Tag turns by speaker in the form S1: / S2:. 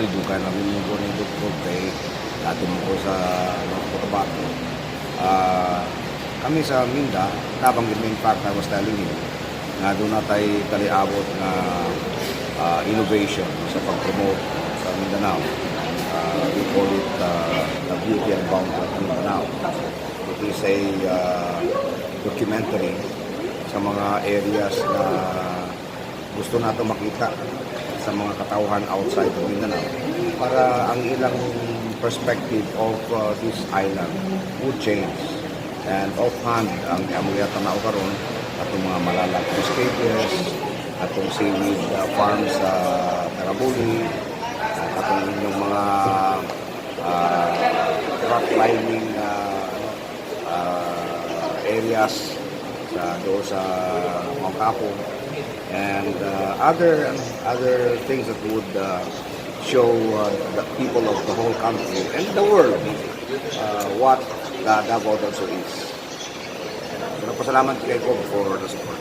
S1: Actually, dugay namin mo ko ng doktor kay dati mo ko sa North Cotabato. Kami sa Minda, nabanggit mo, in fact, I was telling him nga duna tay taliabot na innovation sa pag-promote sa Mindanao. We call it the Beauty and Bounty of Mindanao. It is a documentary sa mga areas na gusto nato makita sa mga katauhan outside of Mindanao para ang ilang perspective of this island would change. And offhand, ang among tanaw karon, atong mga Malalag cages, atong seaweed farms sa Tarabuli, at atong inyong mga rock climbing areas sa doon sa Mount Apo and other things that would show the people of the whole country and the world what the Davao del Sur is. So, nagpasalamat kay Kob for the support.